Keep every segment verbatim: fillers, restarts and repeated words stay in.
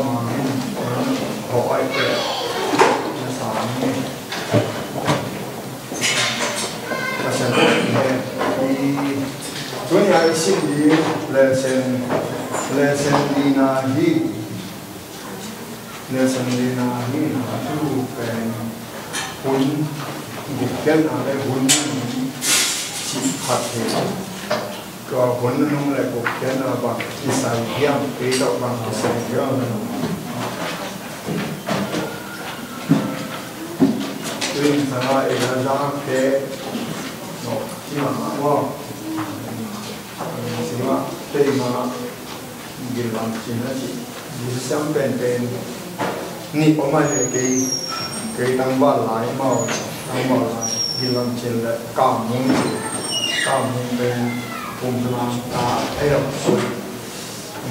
Amen. Khawh ai pek na sa ni. Pasian ko i he i tuni a i sin ding lesson, lesson lina hi. Lesson lina hi na a thu pen hun gupkhiatna le hun cih khat hi. Tua hun nunung le gupkhiatna bang kisai hiam, kei tawh bang kisai hiam. Tuin sanga ei na zang te no, ci ma ma wa. Sima, tei ma, gil lam cin a ci. Jesu siam pen pen. Ni om a le kei, kei tangval lai mau, tangval lai. Gil lam cin le kam mung ci. Kam mung pen kum lam ta, ai lam sui.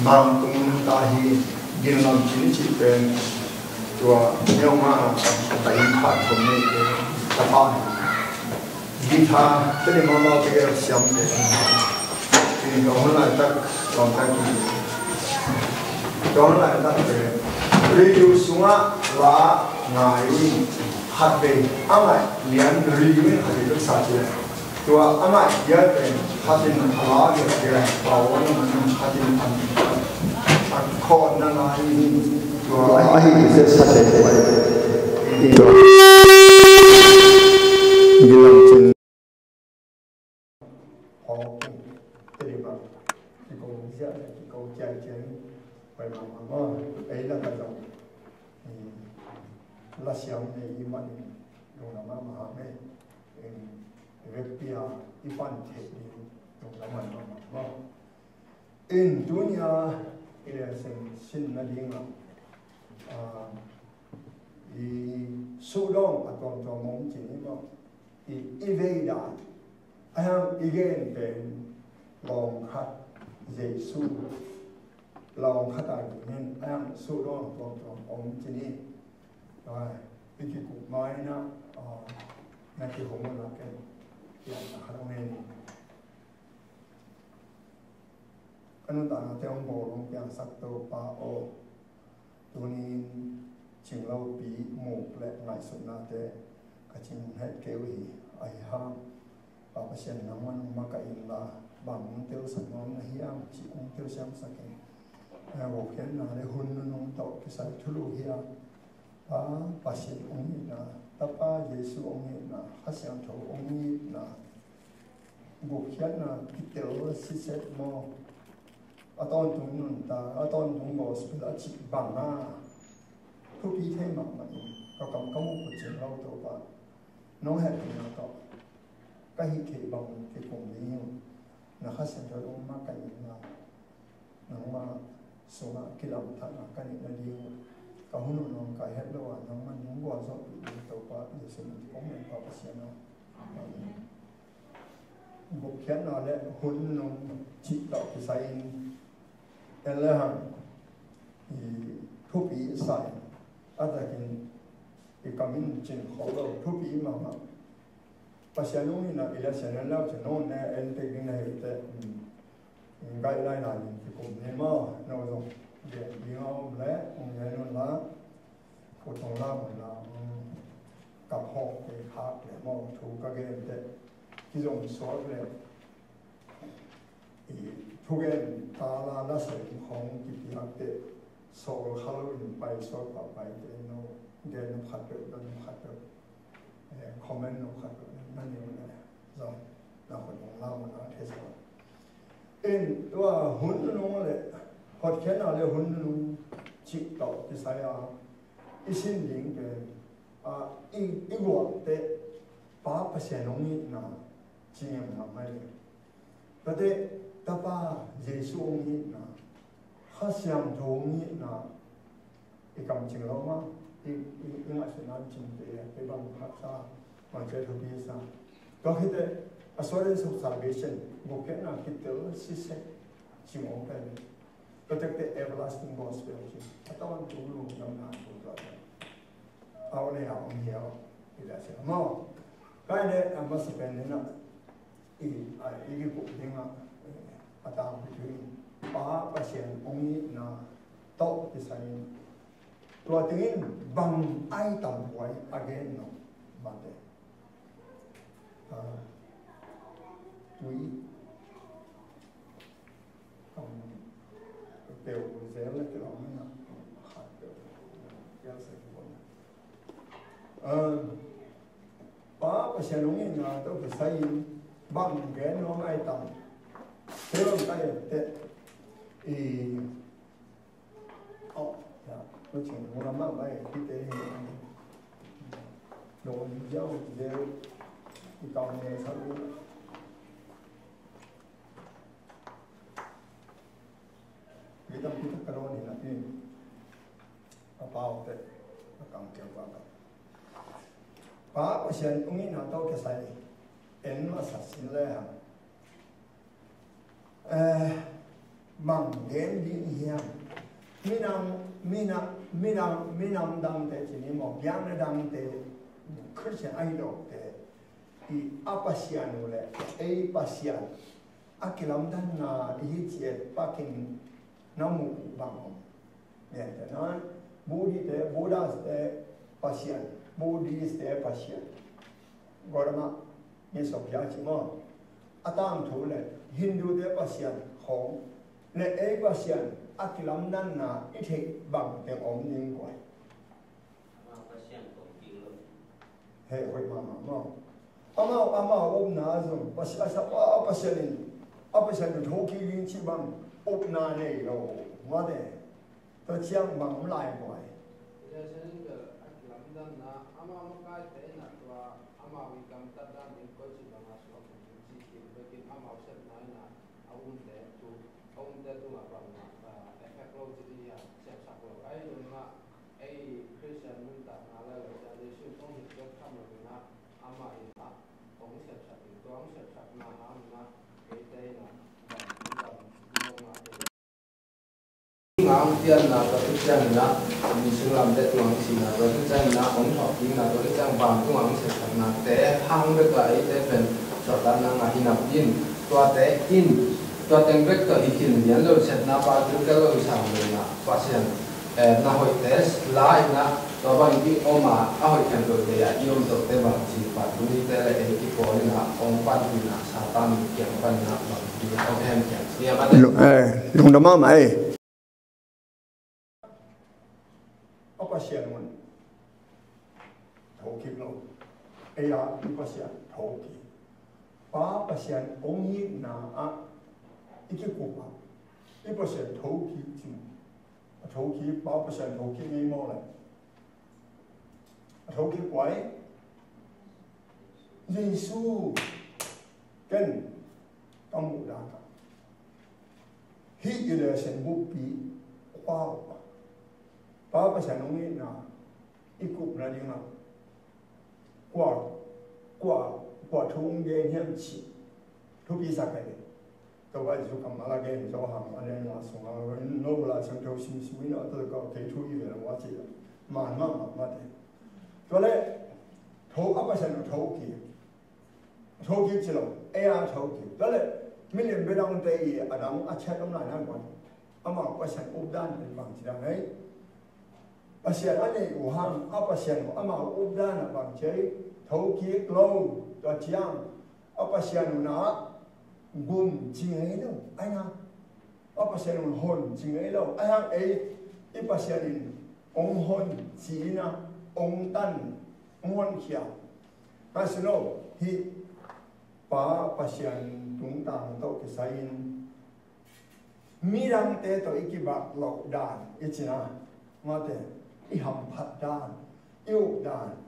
Mang kum ta hi, gil lam cin ci pen. Tua, nyo ma, ta in phat kum ni, ta pa. Guitar, tadi mama tadi siam te. Ini kau mulai tak, kau tak ini. Kau mulai tak te. Radio sunga la ngai win. Khat ve, angai, lian radio win khat ve sa te. Tua angai, dia te, khat in la dia te, kau ni man khat in an. A khawh na ngai ni. Tua ahi te sa te. Tua. Gilam cin. Hong Kong, tadi bang, kiko ziah, kiko ciai ciai, pai mama ma, ei la ka zong, la siam nei i man, dong la mama me, vekpi a i pan thei ding, dong la man mama ma. In tunia i lesson sin nadinga, ah, i sudong a tuamtuam om cin i maw. I, i vei dan a hiam i gen pen lawng khat Jesu lawng khat a dingin a hiam sudong a tuamtuam om cin i. Ai, i kikup mai na, ah, na kihong na ken. Piang na khat om e ni. Ka nuntaknate hong bawl hong piangsak Topa aw, tuni-in cinglopi muk le ngaihsutnate ka cing het kei uh hi. Ahi hang Pa Pasian, nangmah nong makaih inla, bang nong telsak nuam na hiam cih hong telsiamsak in. Gupkhiatna le hun nunung tawh kisai thulu hi a, Pa Pasian hong itna, Tapa Jesu hong itna, Kha Siangtho hong itna, gupkhiatna kitel siset maw? A tawntung nuntak, a tawntung gospel a cih bang a thupi thei mahmah in ka kam ka muh uh cing lo Topa. Nong hehpihna tawh ka hih theih bang kikum ding uh, na Kha Siangtho hong makaih inla, nangmah sungah kilamdanna ka neih nading uh, ka hun uh nawngkai het lo a, nangmah nong gualzawhpih ding Topa Jesu min kong ngen, Pa Pasian aw. Amen. Gupkhiatna le hun nung cih tawh kisai-in en le hang i thupi sa in, a takin i kam in cin khol lo, thupi mahmah. Pasian hong itna i lesson en le hang cin hong ne en tek ding na hi te, guideline a ding kikum ni maw, no zong gen ding a om le hong gen un la. Ko tong la mun la, kap hawk te khak le maw, thu ka gen te kizong suak le, i thugen ta la la seng khong kipiak te sawl kha lo in pai suak pa pai te no, gen no khat peuh, dan no khat peuh, eh, comment no khat peuh na ni le zong na ko tong la mun la the sa. In tua hun nunung le hotkhiatna le hun nunung cih tawh kisai a i sin ding pen, a, i, i gualte Pa Pasian hong itna ci ngiamngiam mai le. Tate Tapa Jesu hong itna, Kha Siangtho hong itna, i kam cing lo ma, i, i, i ngaihsutna cing te, te bang haksa, bang cia thupi sa. Tua khite, assurance of salvation, gupkhiatna kitel sisek cing om pen. Tua tekte everlasting gospel cing. A tawntung lungdamna thu tua pen. Au le au om hiau, i la sia maw. Kai le, a masa pen ni na, i, a, i kikup ding a, a tangpi thu in, Pa Pasian hong itna tawh kisai in, Tua tengin bang ai tam huai a gen no mate. Ah, tui. Kam peuh zel na kilawm na. Khat peuh. Kial sa kibon. Ah, Pa Pasian hong itna tawh kisai-in bang gen nuam ai tam. Kei bang ka et teh. I, oh, ya, ko ching mo na ma bai ki te ni. Lo ni jao de i tao ne sa lu. Mi tam ki ta ka lo ni na ni. A pau te. A kam ke pa. Pa Pasian hong itna tawh kisai en masa sin le hang. Eh, bang gen ding hiam? Minam, minam, minam, minam dangte ci ni maw, biakna dangte, Khristian ahi lote i a Pasian uh le ei Pasian a kilamdanna i hi ciat pakin na muh bang om. Gentehna, Buddhist te, Buddhist te Pasian, Buddhist te Pasian. Gautama, ni sok ya ci maw. A tangthu le Hindu te Pasian khong le ei Pasian a kilamdanna i theih bang teng om ding guai. He, hoih mahmah maw. Amau, amau upna zong Pasian, a sa, a Pasian in, a Pasian in thokik ding ci bang upna nei lo. Mate. Tua ciang bang om lai buai. Tua ciang bel a kilamdanna, amau makaite in a tua, amau i gamtat dan ding koi ci bang a suak ding ci kim bekin amau sepna in a, a umte tu, a umte tungah bang a, a, effect lo ci ding a, sepsak lo. Ai, nung a, ei Christian nuntakna le lo ciang Jesu tong hi ciat tham lo in a, amah in a, hong sepsak ding, tua hong sepsakna hang in a, keite in a, bang, bang, bang, bang, Ngang pianna tua khit ciangin ah, mi singlamteh tungah hong sihna tua khit ciangin ah, hong thawhkikna tua khit ciang vantung ah hong sepsaknate hang bek ah eite pen suahtakna ngah hi napi in, tuate in, tua teng bek tawh hi khin lian lo, sepna pa kilkel lo hi sam lo in ah, Pasian, eh, na hoihte la in ah, tua bang i om a, a hoih khempeuh lei ah i om tohte bang ci, vantung mite le ei kipawl in ah, hong panpihna Satan kiang panin ah bang ci a, hong hen kiang ci a, eh, lungdam mahmah ei. A Pasian un thokik lo. Ei a, i Pasian thokik. Pa Pasian hong itna ah i kikup a, i Pasian thokik ci. A thokik, Pa Pasian thokik ngei maw le? A thokik kua hi? Jesu ken ka muh dan ah hih i lesson bukpi kua uh, Pa Pasian hong itna i kupna dingah kua, kua, kua thu hong gen hiam cih thupi sak ka hi. Topa Jesu kammal a gen zo hang a, a neu a sungah, no la siangtho simsim in a, tua ka kei thu i ve lo a ci. Man mahmah mate. Tua leh tho, a Pasian uh thokik. Thokik ci lo, ei a thokik. Tua leh milim bedangte i a dang a chet om lai nan kuan. Amau Pasian updan pen bang ci dan ei. Pasian a neih uh hang, a Pasian uh amau updan a bang ci ei. Thokik lo, tua ciang a Pasian uh na gum ci ngei lo, ai na. A Pasian un hon ci ngei lo, ai hang ei, i Pasian in hong hon ci in a, hong tan, hong honkhia. Masi lo, hih Pa Pasian tungtang tawh kisai in midangte tawh i kibak loh dan i cina, mate, i hamphat dan, i uk dan.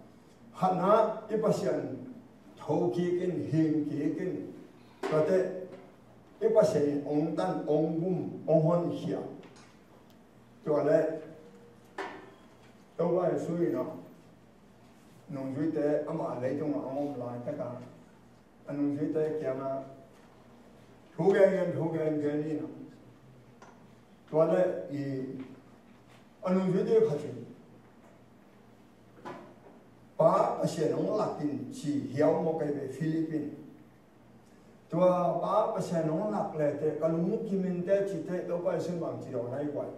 Khatna, i Pasian thokik in, hingkik in, tuate i Pasian in hong tan, hong gum, hong honkhia. Tua leh Topa Jesu in a nungzuite amah leitungah a om laitakah a nungzuite kiangah thu gen gen, thu gen gen in a, tua leh i a nungzuite khat in Pa Pasian hong lak in ci hiau maw kei ve Philip in. Tua Pa Pasian hong lak leh teh ka lungkim in teh ci teh Topa Jesu in bang ci dawn ai guai.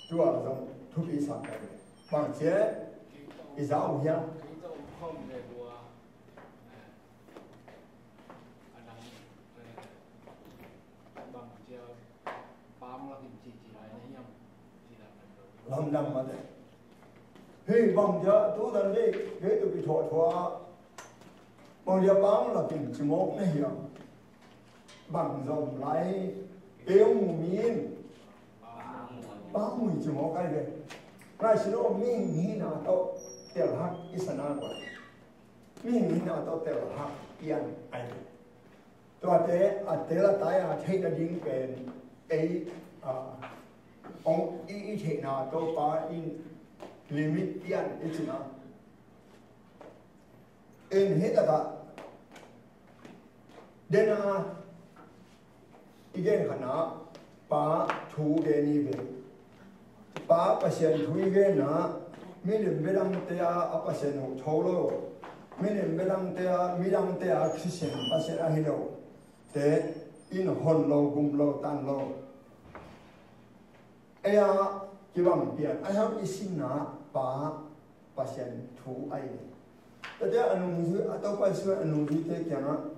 Tua zong thupi sa kai. Bang cia i za uh hiam? Lamdang mate. Hei, bang cia tu dan le kei tu ki thawh thawh a, bang cia pang lakin cimawk na hiam? Bang zong lai, peuh mu min pang mu ci mawk ai ve. Ngai silo mihing hina tawh telhak i sana kua, mihing hina tawh telhak pian ai ve. Tuate a tel a tai a theihna ding pen ei, a, ong i, i theihna tawh pa in limit pian i cina. En hi takah dena i gen khatna pa thu gen i ve. Pa Pasian thu i genna milim bedangte a, a Pasian uh tho lo. Milim bedangte a, midangte a Christian Pasian ahi lo te in hon lo, gum lo, tan lo. Ei a kibang pian a hiam i sinna pa Pasian thu ai. Tate a nungzui, a Topa Jesu a nungzuite kiangah,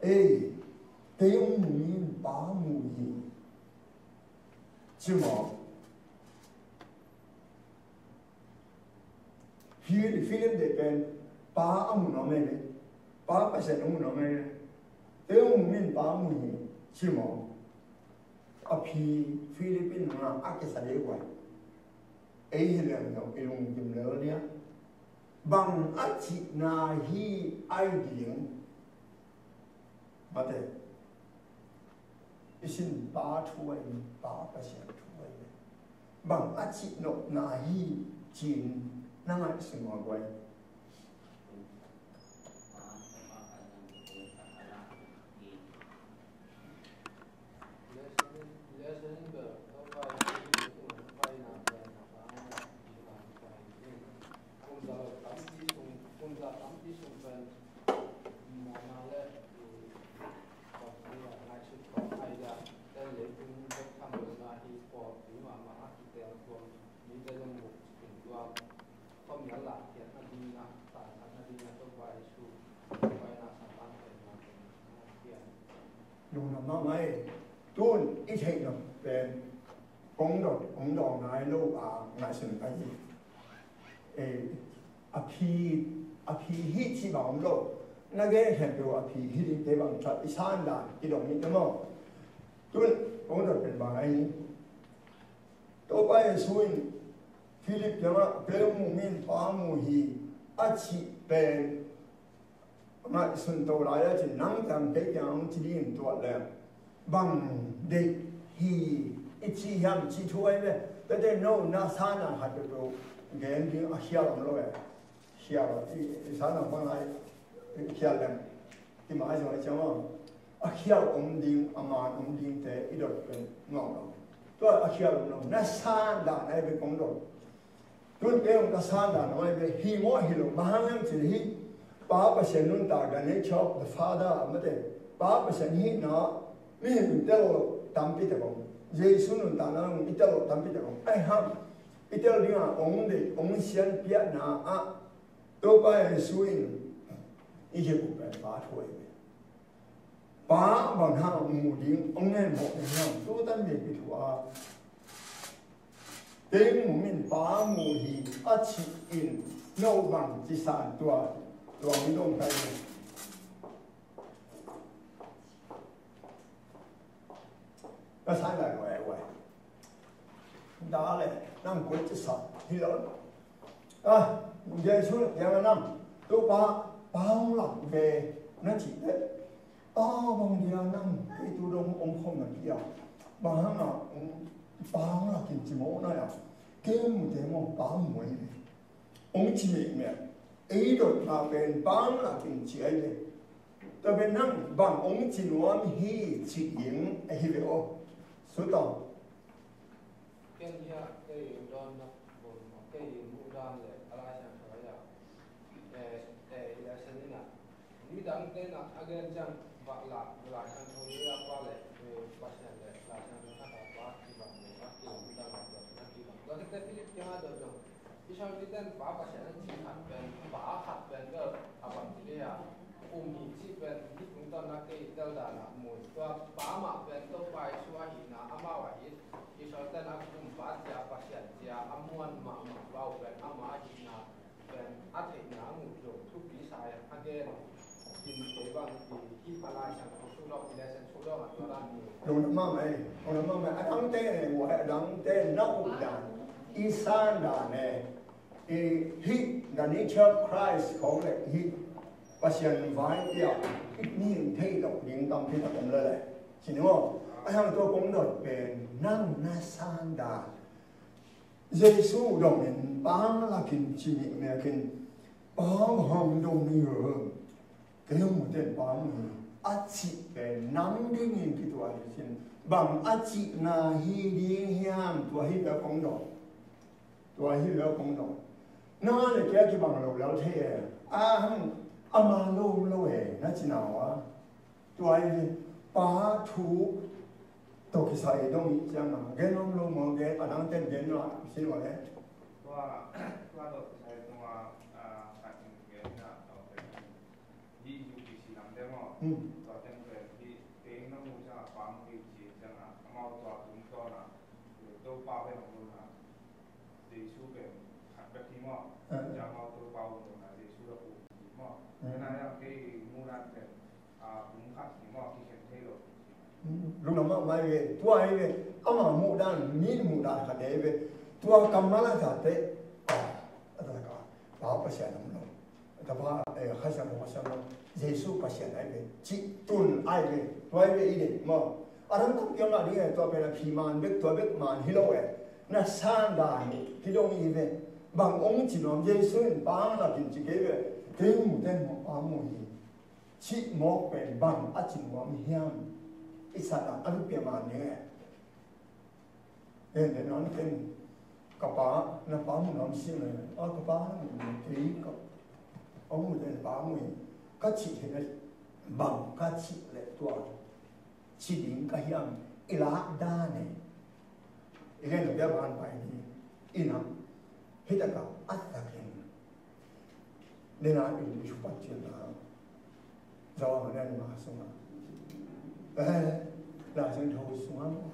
ei, kei ong mu in pa mu hi. Ci maw? Philip, Philip de pen pa a mu nuam e. Pa Pasian a mu nuam e. Kei ong mu in pa mu hi. Ci maw? A phi Philip in nga a kisa dei guai. Ei hi leng zong i lungkim lel nia. Bang a cihna hi ai ding. Mate. I sin pa thu ai, pa Pasian thu ai. Bang a cih nopna hi cin na ngaihsun uh a guai. Lungdam mahmah e. Tun i theih lo pen kong dot, kong dawng nai lo a ngaihsun ka hi. Eh, a phi, a phi hi ci bang om lo. Na gen khempeuh a phi hi ding te bang tat i san dan i dong ni te maw. Tun kong dot pen bang ai ni. Topa Jesu in Philip kiangah kei mu min pa mu hi a cih pen ngaihsun to lai a cin nang kiang kei kiang hong ci dingin tuat le bang deih hi i ci hiam ci thu ai ve. Tete no na sana khat peuhpeuh gen ding a khial om lo e. Khial i, i sana bang ai khial lem. Ti mai zong ai ciang a khial om ding a man om ding te i dot pen ngau lo. Tua a khial om lo na sana ai ve kong dot. Tun kei hong ka san dan a mai ve hi maw hi lo, bang hang hiam cih leh hi Pa Pasian nuntak, the nature of the Father, mate, Pa Pasian hihna mihing tel lo tampi tak om. Jesu nuntakna hong i tel lo tampi tak om. Ai hang i tel dingah hong deih, hong sianpiakna ah Topa Jesu in i kikup pen Pa thu ahi ve. Pa bang hang mu ding hong ngen mawk ding hang tu tan mi pi thu a Kei mu min pa mu hi a cih in no bang ci san tua, tua mi dong kai ni. Ka san lai wai wai. Da le nang koi ci san hi lo. Ah, Jesu kiang a nang tu pa pa hong lak ve na cih le. Aw, bang dia nang kei tu dong om khawm na pia. Bang hang a, um, pa hong lakin ci maw na ya. Kei mu te maw pa mu ai ve. Ong ci mekmek. Ei dot na pen pa hong lakin ci ai ve. Tua pen nang bang ong ci nuam hi ci ding ahi ve aw. Sutawng. Ken hiah kei dawnna bawlna, kei muhdan le a Lai Siangtho ah, eh, eh, lesson in ah, midangte in ah a gen ciang vah lah, Lai Siangtho le a pa le, eh, Pasian le Lai Siangtho khat a pa kibang le, a kibang midang le na kibang. Tua khit teh Philip kiangah dot zong, Israel mite'n Pa Pasian an cih khat pen, pa khat pen bel a bang ci le a um hi cih pen hih tungtawn a kei tel dan a mu hi. Tua pa mah pen Topa Jesu ahihna, amau ahi Israel-te'n a kumpa ci a, Pasian ci a a muan mahmah pa uh pen ama ahihna pen a theihna a mu zong thupi sa hi a gen. Lungdam mahmah ei, lungdam mahmah ei. A dangte nei uh a, a dangte na uh dan, i san dan ei. I hih the nature of Christ khawng le hih Pasian vai tiah i ning thei loh ding tampi tak om lele. Ci ni maw? A hang tua kong dot pen nang na san dan. Jesu dongin Pa lakin ci nih mekin Pa hong dong ni. Kei hong mu ten Pa hong hi a cih pen nang dingin kituah hi cin, bang a cihna hi ding hiam, tua hi tua kong dong. Tua hi tua kong dong. Na le kia kibang lo lal thei e. A hang ama lo lo e na cina wa. Tua hi Pa thu to kisai dong i ciang a gen om lo mo gen a dang ten gen la sin wa le. Tua tua to kisai dong a a ka tin gen na to. Hi U P C lam deuh maw? Hmm. Tua teng pen hi teng na mu ciang a Pa mu hi ci ciang a, amau tua tum tawn a, Topa pen hong lum a, Jesu pen khat bek hi maw? Ah. Ciang amau Topa hong lum a, Jesu la pu hi maw? Hmm. Ken a yang kei mu dan pen, a, kum khat hi maw, kikhen thei lo. Lungdam mahmah hi ve, tua hi ve, ama muh dan, mi muh dan khat hi ve. Tua kammal a tate, a, a ta ka, Pa Pasian om lo. Tapa, eh, Kha Siangtho Pasian lo. Jesu Pasian ahi ve, cih tun ahi ve, tua hi ve i deih maw. A dang tampi om lo ding e, tua pen a phi man bek, tua bek man hi lo e. Na san dan hi dong hi ve. Bang hong ci nuam, Jesu in Pa lakin ci kei ve. Kei mu ten maw, Pa mu hi. Cih mawk pen bang a ci nuam hiam? I san a, a lupia man ding e. En den an ken ka pa, na pa mu nuam sim e. A ka pa na mu nuam kei ka. A mu den pa mu i. Ka cih hi na bang ka cih le tua. Ci ding ka hiam i lak dan e. I gen lo bia ban pai ni. I na. Hi ta ka a ta ken. Nena in i thupat cian na. Zawang a nena ma sunga. Eh, la siang tho sunga mo.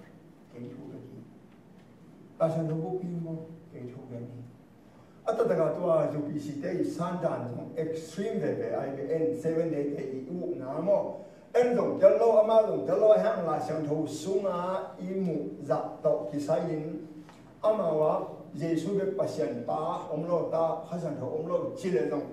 Kei thu ka ki. La siang tho ko pi mo. Kei thu ka ni. A taktak a tua U P C te i san dan zong extreme veve ahi ve en Seven Day te i ukna maw. En zong tel lo, amah zong tel lo, a hang Lai Siangtho sunga i muh zah tawh kisai in amau a Jesu bek Pasian pa om lo ta, Kha Siangtho om lo ci le zong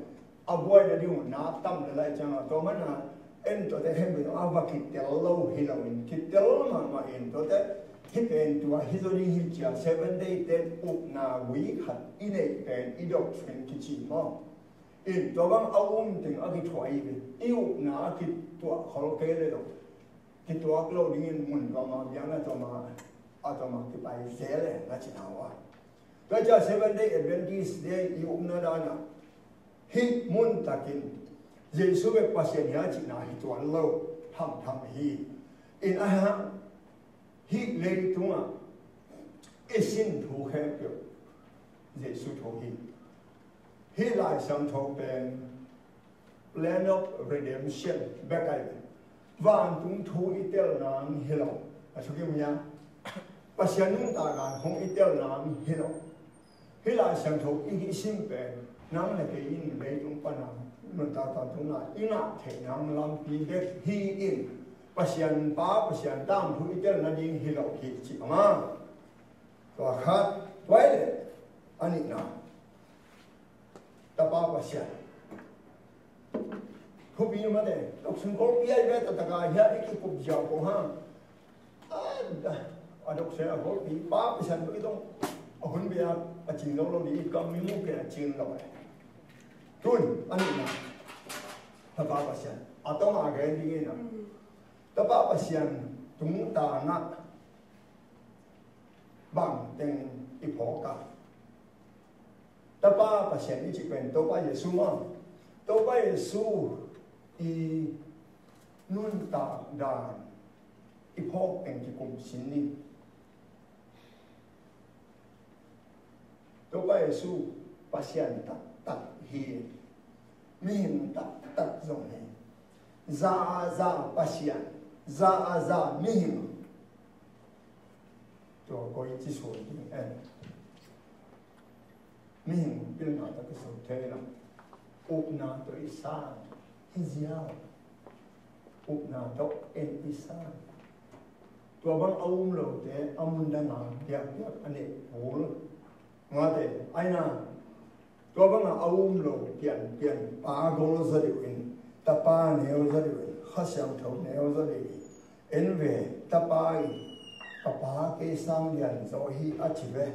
a buaina ding uh na tam le lai ciang a, tua mana en tuate khempeuh zong a va kitel lo hi lo in, kitel mahmah in tuate hih pen tua hi zaw ding hi cia Seven Day ten ukna gui khat i neih pen i doctrine kici maw? In tua bang a um teng a kithuah i ve, i ukna a kituah khol kei le lo. Kituak lo dingin mun tua ma biang na tua ma a tua ma kipai zel e na cina ua. Tua cia Seven Day Adventist Day i ukna dana hih mun takin Jesu bek Pasian hi a cihna hi tuan lo, thamtham hi. In a hang hih leitungah i sin thu khempeuh Jesu thu hi. Hih Lai Siangtho pen plan of redemption bek ahi. Vantung thu i tel nang hi lo. A thukim hia? Pasian nuntak dan hong i tel nang hi lo. Hih Lai Siangtho i hih sim pen nang le kei in leitung pana nuntak tantungna i ngah theih nang lampi bek hi in, Pasian pa, Pasian tangthu i tel nading hi lo hi ci a ma. Tua khat, tua i le a nihna. Tapa Pasian. Thupi mate, tok sung ko pi ai ve ta taka hia i ki kup ziau ko ha. A, a dok se a golpi, Pa Pasian bek i tong. A hun bia a cing lo lo ni, i kam mi mu ke a cing lo. Tun, a nihna. Tapa Pasian. A tong a gen ding ina. Tapa Pasian tungtang ah bang teng i phawk a. Tapa Pasian i cih pen Topa Jesu maw? Topa Jesu i nuntak dan i phawk teng kikum sin ni. Topa Jesu Pasian taktak hi. Mihing taktak zong hi. Za a za Pasian, za a za mihing. Tua koi ci suan ding en. Mihing pilna tawh kisuk thei lo. Upna tawh i sang hi ziau. Upna tawh en i sang. Tua bang a um lote a mun danga biakbiak a neih kul. Ngate aina. Tua banga a um lo pianpian pa gol zaw deuh in, tapa neu zaw deuh in, Kha Siangtho neu zaw deuh in, en ve, tapa in, ka pa kei sang lian zaw hi a ci ve.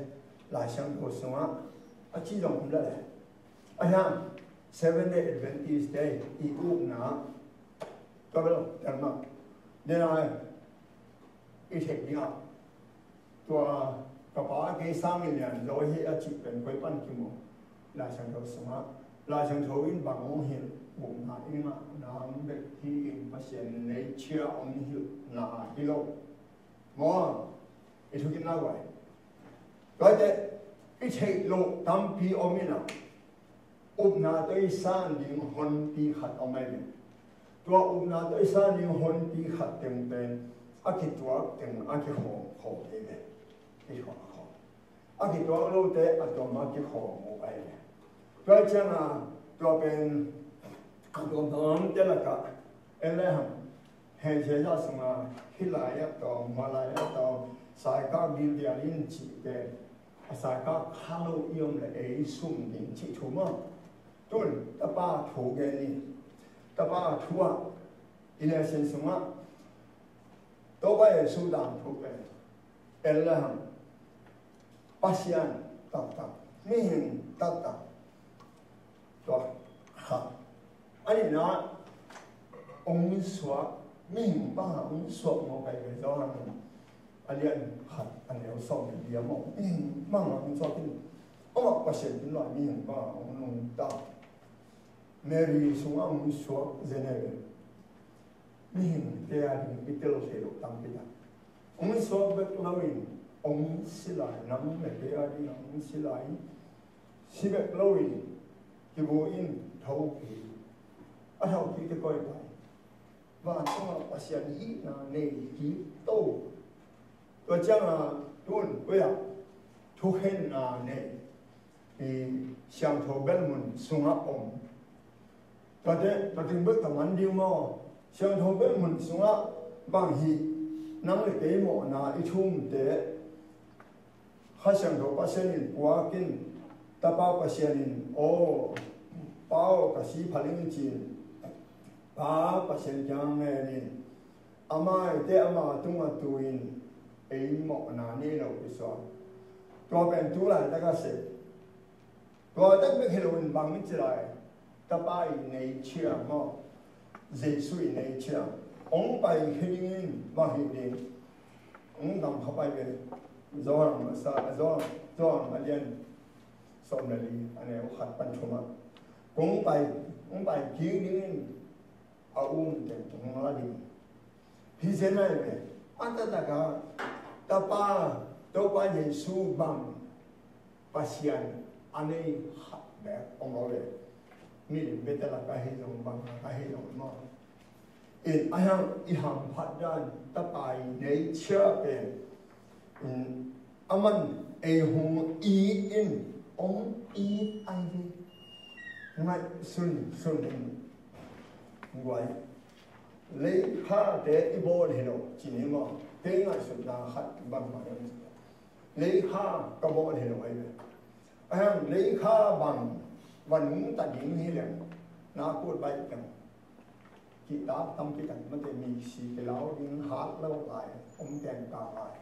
Lai Siangtho sungah a ci zong om leh le. A hiam, Seventh Day Adventist te i upna, tua bel tel mah. Dena i theih dingah, tua ka pa kei sang in lian zaw hi a cih pen koi pan kimu? Lai Siangtho sungah, Lai Siangtho in bang hong hilh, upna i ngah nang bek hi in, Pasian nature hong hilhna hi lo. Maw, i thukim na guai. Tuate i theih loh tampi om in a, upna tawh i san ding honpi khat om ahi ve. Tua upna tawh i san ding honpi khat teng pen a kituak teng a kikhawm khawm ahi ve. Kikhawm khawm. A kituak lote a tuam a kikhawm uh ahi ve. Tua ciangin tua pen a tuam tuamte lakah en le hang, Hehzia sunga hih lai-ah tawh, hua lai-ah tawh, saikak dildial in cihte, a saikak kha lo i om le ei sum ding cih thu maw? Tun tapa thu gen ni. Tapa thu ah i lesson sungah Topa Jesu dan thu pen en le hang, Pasian taktak, mihing taktak, tua khat. A nihna, hong suak, mihing banga hong suak mawk ahi ve Johan a lian khat a neu sawm le li ah maw, mihing banga hong suak in, amah Pasian tungah mihing banga hong nungta. Mary sungah hong suak zen ahi ve. Mihingte a ding i tel thei loh tampi tak. Hong suak bek lo in hong si lai, nang le kei a ding hong si lai. Si bek lo in kibu in tho kik. A tho kik te koi pai. Van tungah Pasian hihna nei kik to. Tua ciangin tun koi ah thukhenna nei. I siangtho belmun sungah om. Tuate, tua teng bek tawh man ding maw? Siangtho belmun sungah bang hih, nang le kei mawhna i thumte Kha Siangtho Pasian in puak in, Tapa Pasian in, aw, Pa aw, ka si pha ning ci-in, Pa Pasian kiang ngen in, a maite ama tungah tu-in ei mawhna nei lo i suak. Tua pen tu laitak a seh. Tua tak bek hi lo in bang ci lai, Tapa i nature maw, Jesu i nature hong pai khe dingin bang hi ding. Hong dam kha pai ve. Johan a sa, Johan, Johan a lian sawm le li a neu khat pan thum ah, kong pai, hong pai kik dingin a um teng tung la ding. Hi zen ahi ve. A taktak a Tapa, Topa Jesu bang Pasian a nei khat bek om lo ve. Milim bete lak ahi zong, bang lak ahi zong maw? In a hiang i hamphat dan Tapa i nature pen, in a man ei hong it in, hong it ahi ve. Ngaihsun, sun in guai. Leikhate i bawl hi lo ci ni maw? Kei ngaihsutna khat bang mah, leikha ka bawl hi lo ahi ve. A hiang leikha bang va nungta ding hi leng, na kut baih teng, kihtak tampi tak mate, mi si kilau ding hat lo lai, om teng ka lai.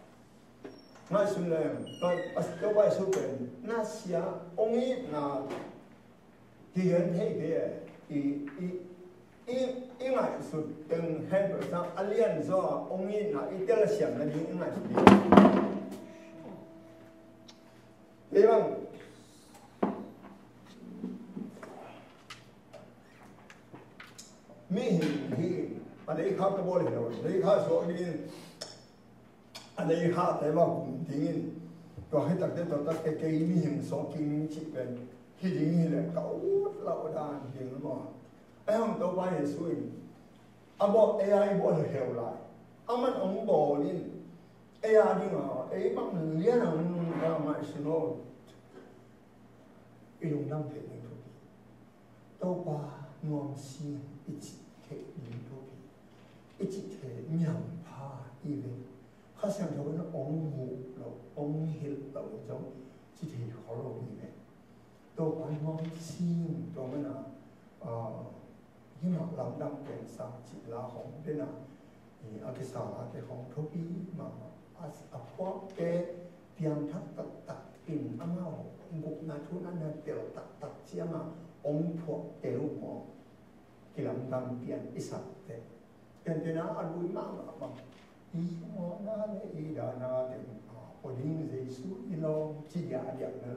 Ngaihsun leng, Topa Jesu pen na sia hong itna kigen thei kei e. I, i, i, i ngaihsut teng hen peuh sang a lian zaw a hong itna i telsiam nading i ngaihsut ding. Kei bang mihing hi, a leikha ka bawl hi lo, leikha suak dingin, a leikhate va kum dingin, Tua hi takte, tua takte kei mihing sawk ing cih pen hi ding hi leh ka ut lo dan ding maw? Ahi hang Topa Jesu in a bawl, ei a i bawl heu lai, aman hong bawl in, ei a ding a, ei bang lian a hong nung a ngaihsun aw, i lungdam theih ding thupi. Topa nuamsi i cih theih ding thupi. I cih theih mi hampha i ve. Kha Siangtho in hong muh lo, hong hilh lo in zong ci thei khol lo hi ve. Topa nuamsi, tua mana, ah, himah lamdang pen sang cih la hong pena, i, a kisa late hong thupi mahmah. A, a phuakte piangthak taktak in amau gupna thu na na tel taktak cianga hong phuakte uh maw? Kilamdang pian i sakte. Pianpian a a lui mahmah bang. I mawhna le i dahna teng a pua ding Jesu i lawm ci diahdiah na.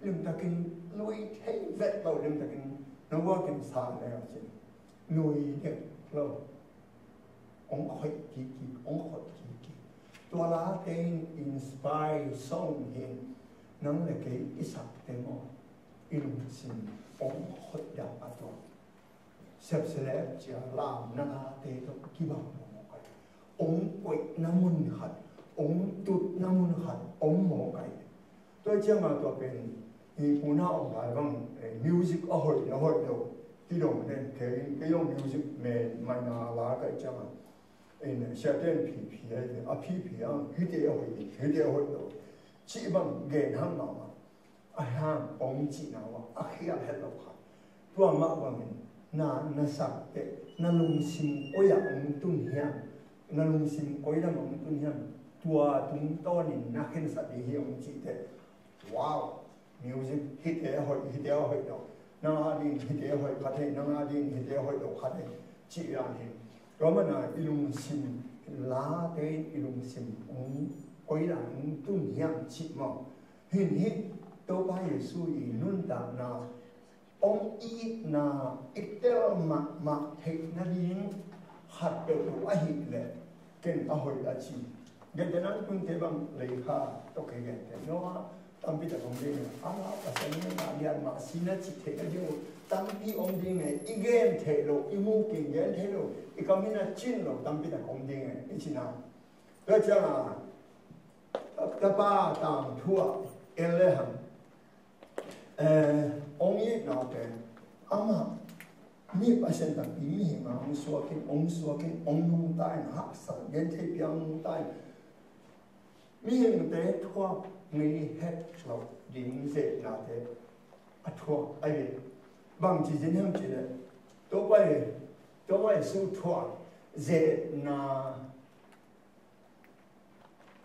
Limtakin lui thei vet lo, limtakin na uakin sa le a cin. Lui dek lo. Hong khoih kiki, hong khoih kiki. Tua late in inspire song hi. Nang le kei i sakte maw? I lungsim hong khoih dah a tua. Sepselep cia lam na late tawh kibang mawk ai. Ong koihna mun khat, ong tutna mun khat, ong mawk ai. Tua cianga tua pen hi puna ong lai bang, eh, music a hoih na hoih lo. Kidong den kei, kei ong music men mai na la kai cianga. In siaten phi phi ai, a phi phi ang, hite a hoih, hite a hoih lo. Ci bang gen hang mama. A hang ong cihna uh a khial het lo kha. Tua mah bangin na, na sakte, na lungsim koi ah ong tun hiam, na lungsim koi lam ong tun hiam, tua tungtawnin na khensat ding hi ong cihte. Wow, music hite a hoih, hite a hoih lo. Nang a ding hite a hoih khat hei, nang a ding hite a hoih lo khat hei. Cih dan hi. Tua mana i lungsim late in i lungsim ong koi lam ong tun hiam cih maw? Hin hi Topa Jesu i nuntakna ong itna i tel mahmah theih nading khat peuh uh ahih leh ken a hoih a ci. Gentehna tunte bang Leikha tawh kei gente Noah tampi tak om ding a, a Pasian in a lian mah si na cih theih nading uh tampi om ding e, i gen theih loh, i mukin gen theih loh, i kam in a cin loh tampi tak om ding e, i cina. Tua cianga tapa tangthu ah en le hang, eh, ong itna pen amah mi Pasian takpi mihing a ong suakin, ong suakin, ong nungta in, haksa genthei piang nungta in, mihingte thuak ngei het lo ding zetnate a thuak ahi. Bangci zin hiam cih leh Topa i, Topa Jesu thuak zetna,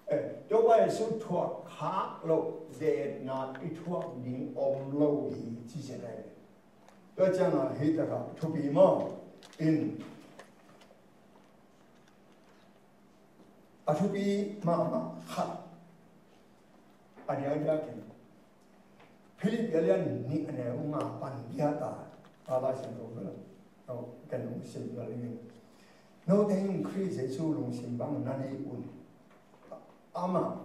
eh, Topa Jesu thuak khak loh zetna i thuak ding om lo hi ci zen ahi. Tua cianga hih takah thupi maw? In a thupi mahmah khat a diakdiakin Philippi a lian nih a neu nga pan giat a, a Lai Siangtho bel, no, kan lungsim bel in. Note in Khrih Jesu lungsim bang na nei un. Amah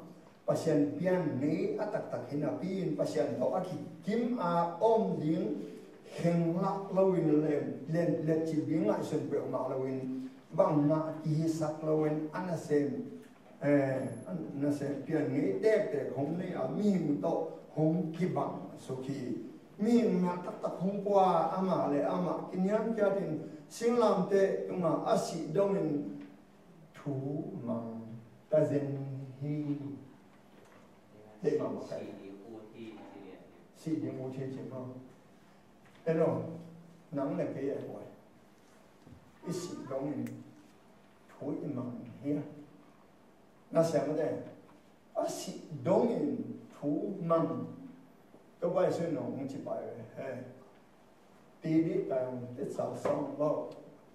Pasian pian ngei a taktak hi napi in Pasian tawh a kikim a om ding khenglak loin, len, len, letcip ding ngaihsun peuhmah loin, bangmah kihisak loin a nasem, eh, a nasem pian ngei tektek hong nei a, mihing tawh hong kibang suk hi. Mihing mel taktak hong pua, amah le amah kiniamkiat in singlamteh tungah a sih dongin thu mang ta zen hi. Deih mahmah ka hi. Sih ding ut hi ci maw? Eno, nang le kei a kuai i sih dongin thu i mang hi a. Na siam te a sih dongin thu mang. Topa Jesu in hong ci pai ve he. Pi dih tai hong te sa sang lo.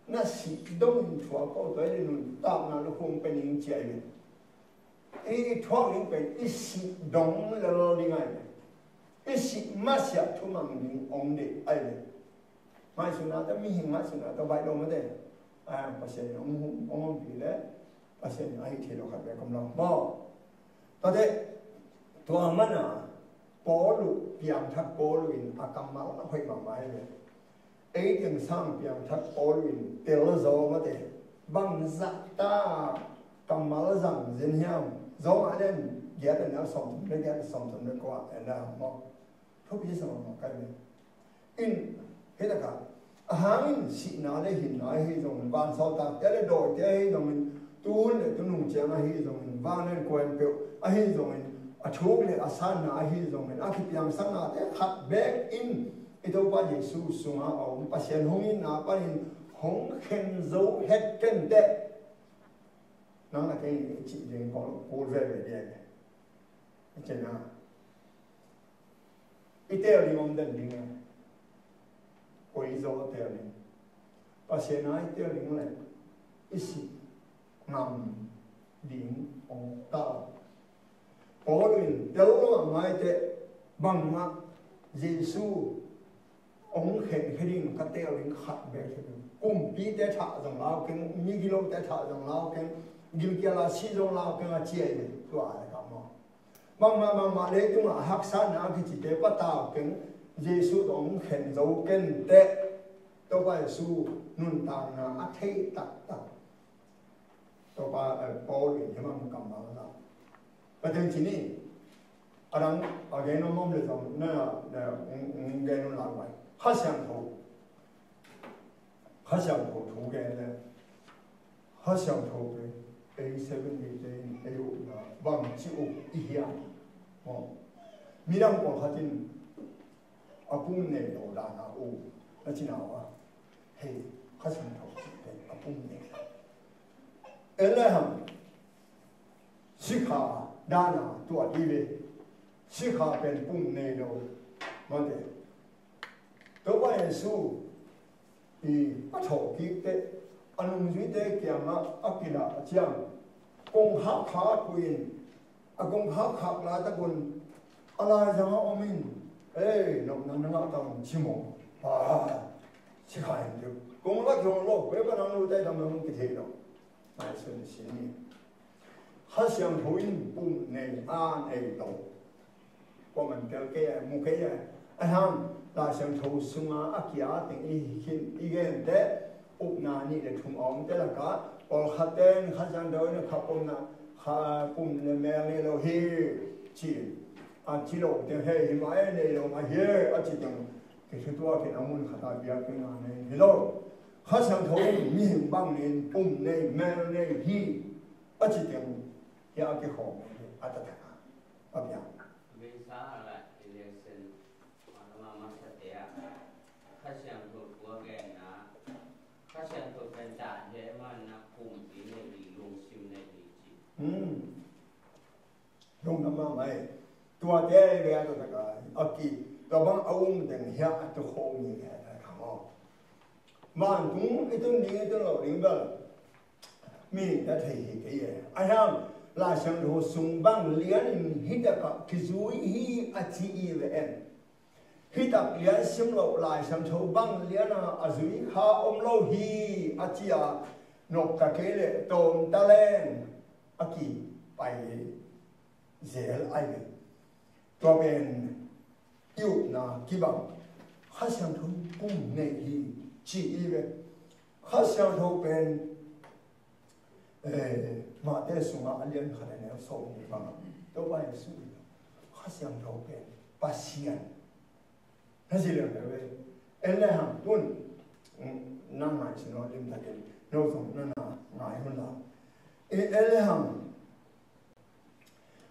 Na sih dongin thu a ko tua i nuntakna lukhum pen ing ci ai ve. I thuak ding pen i sih dong lel ding ai ve. I sih masiah thu mang ding om dih ai ve. Ngaihsutna te, mihing ngaihsutna te baih lo mate. Pasian in hong hum, hong hum pi le Pasian in a hih thei lo khat ve kom lo maw? Tate Tua mana Paul uh, piangthak Paul uh in a kammal a hoih mahmah hi ve. Ei teng sang piangthak Paul uh in tel zaw mate, bangzah ta kammal zang zen hiam? Zong a len giat a neu sawm thum le giat a sawm thum le kua en a maw? Thupi sa mahmah kai ve. In, hei taka, a hangin sihna le hinna ahi zongin, vansawltakte le dawite ahi zongin, tuhun le tunung ciang ahi zongin, vanglian kuan peuh ahi zongin, a thuk le a sanna ahi zongin, a kipiangsaknate khat beek in i Topa Jesu sunga a om Pasian hong itna panin hong khen zo het kenteh. Nang a kei i cih ding kul veve ding. I cihna i teel ding om den ding a, koi zaw teel ding? Pasian a i teel ding le i sih ngam ding om ta. Paul in tel lo a ngai teh, bangmah Jesu hong khen khe ding ka teel ding khat bek hi. Kumpite thah zong lau keng, migilote thah zong lau keng, gilkial a si zong lau keng a ci hi. Tua a ka maw? Bangmah bangmah leitungah a haksatna a kicite patau keng, Jesu tawh hong khen zo kenteh. Topa Jesu nuntakna a thei taktak Topa, eh, Paul in hih bang kammal a za. Pathian ci ni, a dang a gen om om le zong na, na, ng, ng gen om lai vai. Kha Siangtho. Kha Siangtho thu gen le. Kha Siangtho pen ei Seventh Day te in ei upna bang ci up i hiam? Maw. Midang pawlkhat in a pum nei lo dan a up na ci na uh a. Hei, Kha Siangtho pen a pum nei lo. En le hang, sikha dan a tuat i ve. Sikha pen pum nei lo. Mate. Topa Jesu i a thawhkik teh, a nungzuite kiangah a kilah a ciang, kongkhak kha a kuh in, a kongkhak khak laitak un a laizang a om in, "Ei, nopna na ngah ta un," ci maw. Ah, sikha in deuh. Kong la kihong lo, koi pa nang lo tai dam lo kithei lo. Nai sun sin ni. Kha Siangtho in pum nei a nei lo. Kua man tel kei a, mu kei a. A hang, Lai Siangtho sunga a kia teng i khin, i gen teh, upna nih le thum a om te laka, pawlkhat ten Kha Siangtho in kha pumna, kha pum le mel nei lo hi, ci. A ci lo teng hei hi mah e, nei lo mah hi, a ci teng. Kithutuak in a mun khat a biakinn a nei hi lo. Kha Siangtho in mihing bang nei in pum nei, mel nei hi, a ci teng. Hia a kikhawm hi, a taktak a. A biak. Vei sa la election, ma ma ma sa te a. Kha Siangtho tua genna. Kha Siangtho pen ta he man na pumpi nei hi, lungsim nei hi ci. Hmm. Lungdam mahmah e. Tuate a i ve a taktak a, a ki, tua bang a um teng hia a tu khawm hi ve a taktak a maw. Vantung i tun ding i tun lo ding bel mihing ta thei hi kei e. A hiam, Lai Siangtho sung bang lian in hi takah kizui hi a ci i ve en. Hi tak lian sim lo Lai Siangtho bang lian a a zui kha om lo hi a ci a, nop ta kei le tawm ta leng a kipai zel ai ve. Tua pen i upna kibang. Kha Siangtho pum nei hi ci i ve. Kha Siangtho pen, eh, Mate sunga a lian khat a neu sawm nih bang. Topa Jesu in Kha Siangtho pen Pasian. Na si leng ve. En le hang tun. Mm, na ngai si no lim takin. No zong na na ngai hun la. E, en le hang.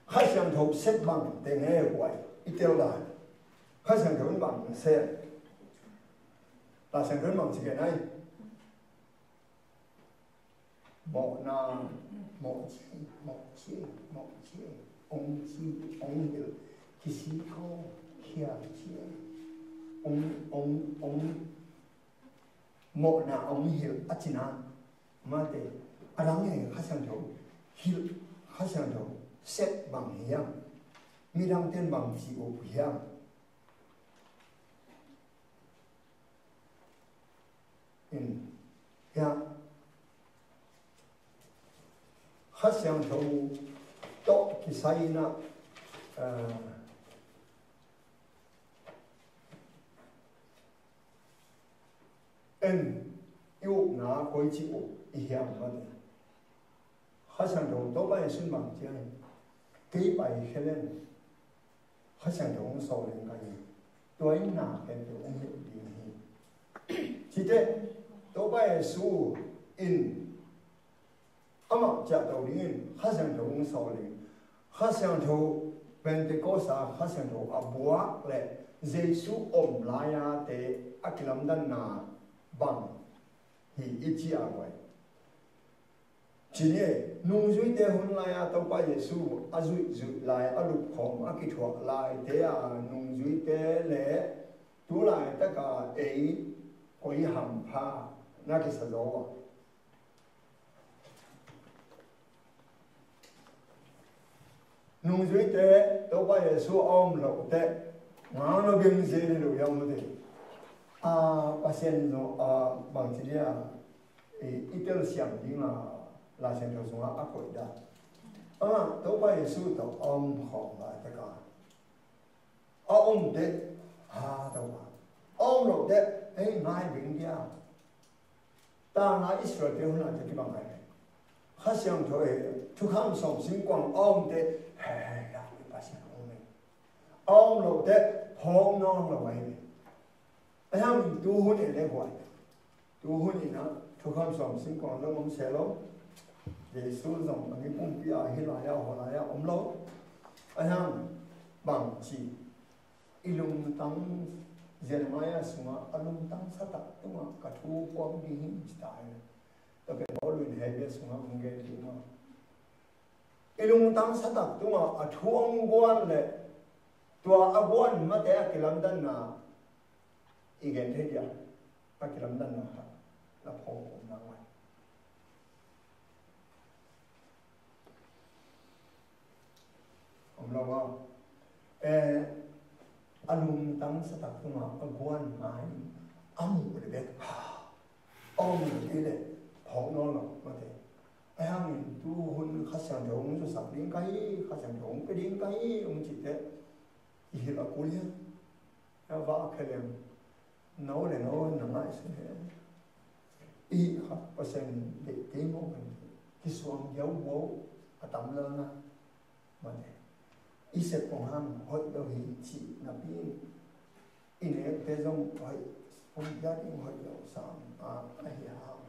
Kha Siangtho set bang teng he huai i tel lai. Kha Siangtho in bang set. Lai Siangtho in bang ci gen ai. Mawhna, mawh ci, mawh ci, mawh ci. Ong ci, ong hilh. Kisi ko, khia ci. Ong, ong, ong. Mawhna ong hilh a cina. Mate, a dang e Kha Siangtho hilh, Kha Siangtho set bang hiam? Midang ten bang ci uh hiam? In, hia, Kha Siangtho tawh kisai in a, Ah, en i upna koici up i hiam mate. Kha Siangtho Topa Jesu in bang ci hiam? Kei pai khia leng Kha Siangtho hong sawl ding ka hi. Tua in na khempeuh hong hilh ding hi. Cite Topa Jesu in amah ciahto dingin Kha Siangtho hong sawl ding. Kha Siangtho, Pentecost a Kha Siangtho a buak le Jesu om lai-a te a kilamdanna bang hi i ci a guai. Ci ni, nungzuite hun lai-a Topa Jesu a zuihzuih lai, a lupkhawm a kithuah laite a nungzuite le tu laitaka ei koi hampha na kisa zo a? Nungzuite Topa Jesu a om loh teh ngau lo geng zel hi lo hiam mate. A, Pasian zong a bangci dia i, i telsiam ding a Lai Siangtho sungah a koih dah. A, Topa Jesu tawh a om khawm laitak a, a om teh, ha, Topa, a om loh teh ei ngai bing dia. Tangah Israel-te hun a te kibang ngai. Kha Siangtho e, thukham sawm singkuang a om teh, he, he, ya, Pasian om e. A om loh teh phawk nawn lo ahi ve. Ahi hangin tu hun in le huai, tu hun in a thukham sawm singkuang zong om se lo. Jesu zong a mi pumpi a hih lai-a, hua lai-a om lo. Ahi hang bangci i lungtang, Jeremiah sungah a lungtang satak tungah ka thu kuang ding hi ci ta hi. Tua pen Paul in Hebrew sungah hong gen ding maw. I lungtang satak tungah a thu hong guan le tua a guan mate a kilamdanna i gen thei dia, a kilamdanna khat na phawk om nang mai. Om lo maw? Eh, a lungtang satak tungah a guan ngai, a muh le bek, ha, a om le kei le phawk nawn lo mate. Ahi hangin tu hun Kha Siangtho hong zusak ding ka hi, Kha Siangtho hong pia ding ka hi hong cih teh i hilh a kul hiam? A vak khe leng no le no na ngaihsun hi. I khat Pasian deih kei mawk hi. Kisuang giau buau a tam lel na mate. I sep kong hang hoih lo hi cih napi in i nekte zong hoih, hong gia ding hoih lo sam a, ahi hang.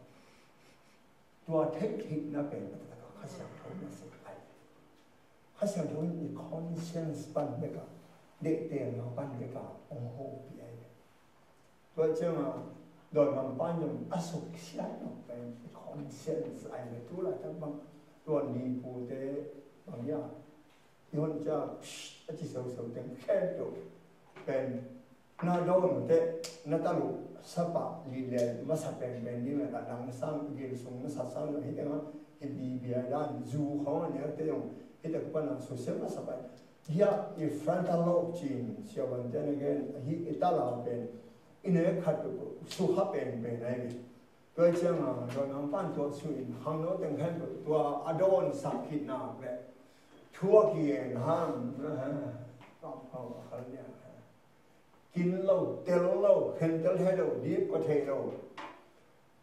Tua theihtheihna pen a taktak a Kha Siangtho na sep ai. Kha Siangtho in i conscience pan bek a, deihtelna pan bek a hong hopih ai. Tua ciangin dawimangpa in zong a suksia lo pen i conscience ai le tu laitak bang tua ni pute bang ia i hon cia, psh, a ci sosoteng khempeuh pen na dawn teh, na taluh sapa lilel masa penpen ding a, dang sang gil sung masa sang lo hi teng a, hi bibia dan zu khawng a neu te zong hi tak pana social masa pai. Hia i frontal lobe cin siavuan ten again hi i tala pen i ne khat sukha penpen ai ve. Tua ciangin dawimangpa in tua su in khangno teng khempeuh tua a dawn sak khit nak le thu a kigen hang, a khal nia, kin lo, tel lo, khentel thei lo, dip ko thei lo.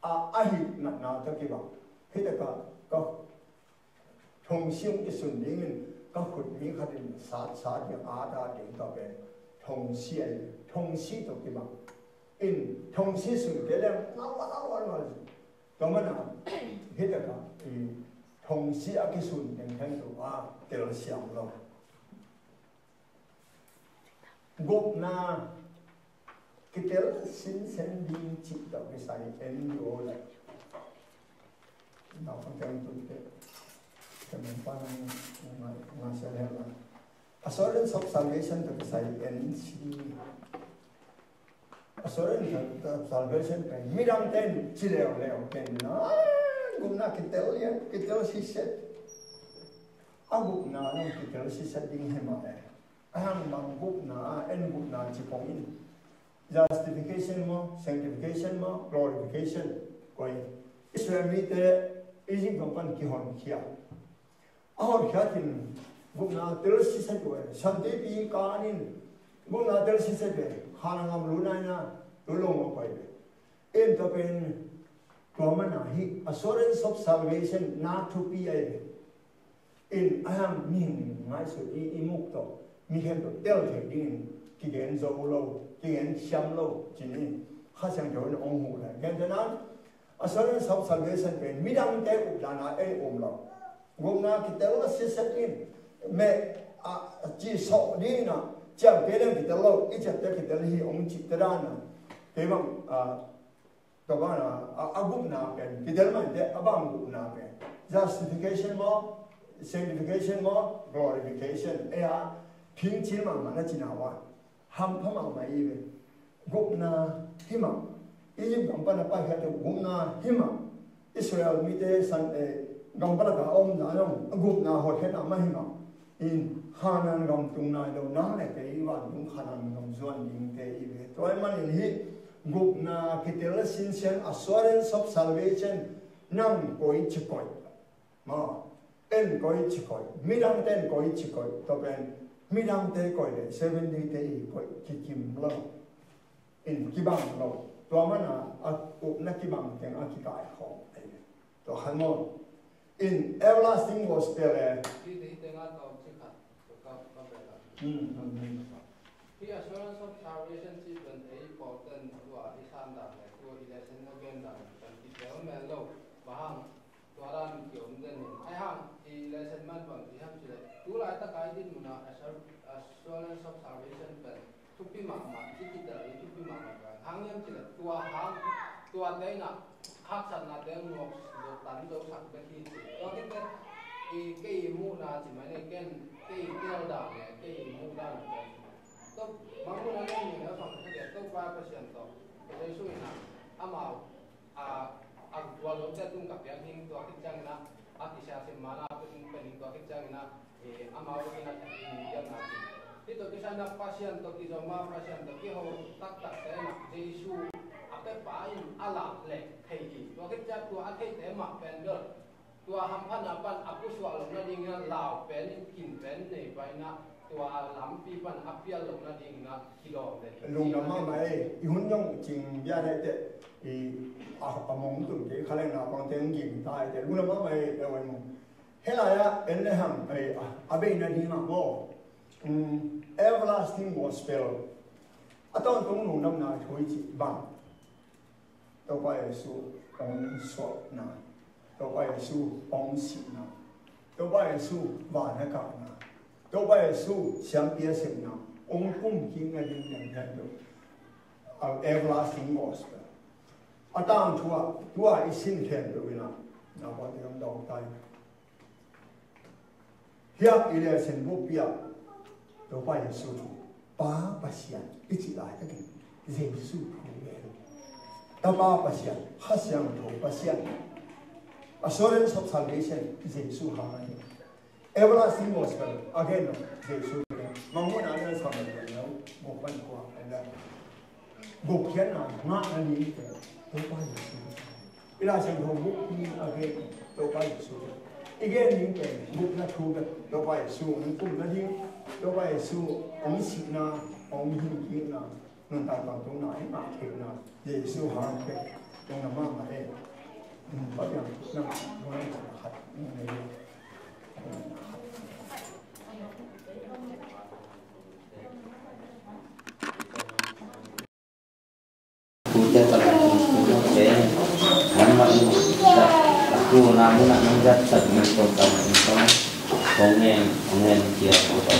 A, ahi natna tawh kibang. Hi takah ka thongsi hong kisun dingin ka khut mi khat in sat sat ding a ta ding tawh pen thongsi ahi, thongsi tawh kibang. In thongsi sun kei leng ngau a, ngau a, ngau a. Tua mana hi takah i thongsi a kisun teng khempeuh a telsiam lo. Gupna, kitel sinsen ding cih tawh kisai en ding uh leh, naupang teng tute, ka nungpa nang nga, nga sel hen la. Assurance of salvation tawh kisai en si. Assurance of salvation pen midang ten ci leuleu pen na, gupna kitel lian, kitel siset. A gupna nang kitel siset ding hi mah e. A hang bang gupna, en gupna ci pong in. Justification maw, sanctification maw, glorification. Koi Israel mite Egypt gam pan kihonkhia. A honkhiat in Gupna tel siset uh e, santipi kanin gupna tel siset e, hana ngam lu naina lu lo ma pai e. En ta pen tua mana hi assurance of salvation na thupi ai ve. In a hang mi hing ngaihsut i, i muk tawh mi khen tawh tel thei dingin kigen zo lo, kigen siam lo cin i Kha Siangtho in ong hu lai. Gen te nan assurance of salvation pen midangte updana ei um lo. Gupna kitel a siset in me a ci sawh dingin a ciamte deng kitel lo, i ciamte kitel hi ong cihte dana. Kei bang a Tua bana a, a gupna pen kitel mah inte a bang gupna pen justification maw, sanctification maw, glorification ei a thingcil mahmah na cina wa hampha mahmah i ve. Gupna himah Egypt gam pana paikhiat gupna himah Israel mite san e gam pana ka om na nong gupna hotkhiatna mah himah. In Hanan gam tung nai lo nang le kei vantung Hanan gam zuan dingte i ve. Tua manin hi gupna kitel sinsian assurance of salvation nang koi ci koi ma en koi ci koi midangte en koi ci koi tua pen midangte koi le seven day te i koi kikim lo. In kibang lo tua mana a upna kibang teng a kikai khawm. Tua khan maw in everlasting gospel e. Hi te hi te nga tawm ci khat ka ka bel a. Hmm, hmm, hmm. Hi assurance of salvation ci pen ei Paul ten tua i san dan le tua i lesson a gen dan pen kitel mel lo. Bang hang tua dan kiom den in ai hang i lesson man bang ci ham ci le tu laitak a i din muna assur- assurance of salvation pen thupi mahmah i kitel i thupi mahmah ka hang hiam ci le tua hang tua te in a haksatna te nuak zo tan zo sak bek hi ci. Tua khit teh i kei i muhna ci mai nei ken kei i tel dan le kei i muh dan pen. Tua mangmuhna nei ni na sang khit teh Topa Pasian tawh Jesu in a amau a a tua lo te tung ka piang hing tua khit ciangin a a kisia sim mana pen pen hing tua khit ciangin a amau in a that in piang na hi. Hi tua kisa na Pasian tawh kizom a Pasian tawh kiho taktak te na Jesu a pepa in a lak leh thei hi. Tua khit ciang tua a theite mah pen bel tua hamphatna pan a pusuah loh nadingin a lau pen in kin pen nei paina tua lampi pan a pial loh nadingin a kilawm le. Lungdam mahmah ei, i hun zong cing bia nei teh i a, a mong tun kei kha leng na pang teng ging ta ei teh lungdam mahmah ei, ei mong. Helai a en le hang ei a, a bei nading a maw. Um, everlasting gospel. A tawntung lungdamna i thoi cih bang. Topa Jesu hong suahna, Topa Jesu hong sihna, Topa Jesu van a kahna, Topa Jesu siampi a sepna, hong kum kik nading lian lian lo. A everlasting gospel. A tangthu ah tua i sin khen lo in a, na pa te hong dawng tai. Hiah i lesson bukpi ah Topa Jesu thu, Pa Pasian i cih laitakin Jesu thu ve. Tapa Pasian, Kha Siangtho Pasian, assurance of salvation, Jesu hang ahi. Everlasting gospel, again, Jesu ve. Mangmuhna le sam le lo, buk pan kua, and then. Gupkhiatna ngahna ding pen Topa Jesu. I Lai Siangtho buk ni a gen Topa Jesu. I gen ding pen gupna thu pen Topa Jesu hong kumna ding, Topa Jesu hong sihna, hong hingkikna, nuntak tangtungna, i ngah theihna, Jesu hang pen hong na mahmah e. Pasian nang hong na khat hong na Kuta talang kuta pe nama ini aku namu nak menjat tak mentok tak mentok kongen kongen dia kuta.